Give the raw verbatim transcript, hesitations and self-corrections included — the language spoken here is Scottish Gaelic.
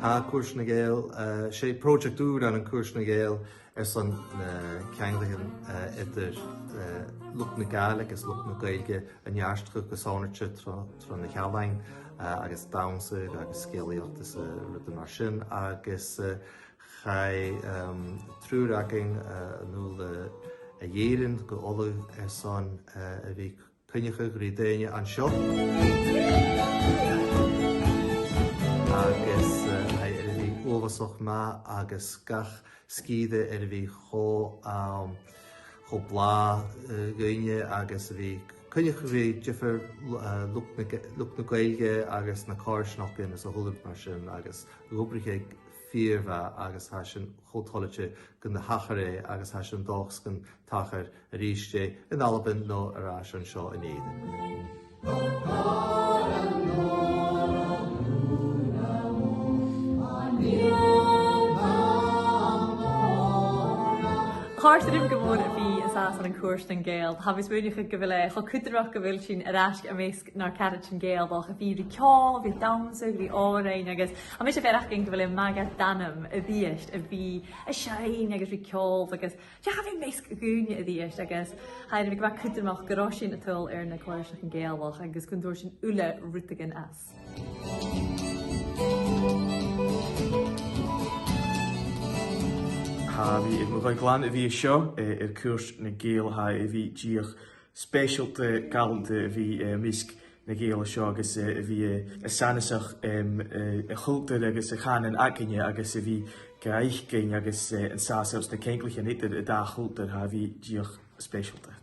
Tha Cuairt nan Gàidheal, eh, 's e pròiseact ùr ann an Cuairt nan Gàidheal airson na ceanglaichean, eh, eadar, eh, luchd na Gàidhlig agus luchd na Gaeilge a neartachadh gu sònraichte tro, tro na h-ealain, eh, agus dannsa agus sgeulachd is, eh, rudan mar sin. Agus, eh, chaidh, ehm, triùir againn, eh, a-null, eh, a dh'Èirinn gu Ulaidh airson, eh, a bhith a' coinneachadh ri daoine an seo. Agus, eh, tha e air a bhith uabhasach math agus gach sgìre air a bhith cho, um, cho blàth, eh, dhuinne agus a bhith a' coinneachadh ri diofar, eh, luchd na Ga-, luchd na Gaeilge agus na coimhearsnachdan is a h-uile rud mar sin agus dh'obraich e fìor mhath agus tha sinn cho toilichte gun do thachair e agus tha sinn an dòchas gun tachair a-rithist e an Alba no air ais an seo an Èirinn. Chòrd e rium gu mòr a bhith an sàs ann an Cuairt nan Gàidheal. Tha mi a' smaoineachadh gu bheil e cho cudromach gu bheil sinn air ais am measg nar caraidean Gàidhealach, a bhith ri ceòl, a bhith a' dannsa, a bhith òrain, agus tha mise a' faireachdainn gu bheil e math dhan anam a-rithist a bhith a' seinn agus ri ceòl agus dìreach a bhith am measg dhaoine a-rithist, agus tha e air a bhith gu math cudromach gun robh sinn a' tadhal air na coimhearsnachdan Gàidhealach agus gun d' fhuair sinn uile rudeigin às. Tha mi air mo dhòigh glan a bhith an seo, eh, air Cuairt nan Gàidheal, tha e air a bhith dìreach speisialta, gallanta a bhith, eh, am measg nan Gàidheal an seo agus, eh, a bhith, eh, a' sanasachd, em, eh, a' chultar agus a' chànan againne agus a bhith ga fhaicinn agus, eh, an sàs anns na ceanglaichean eadar an dà chultar, tha e air a bhith dìreach speisialta.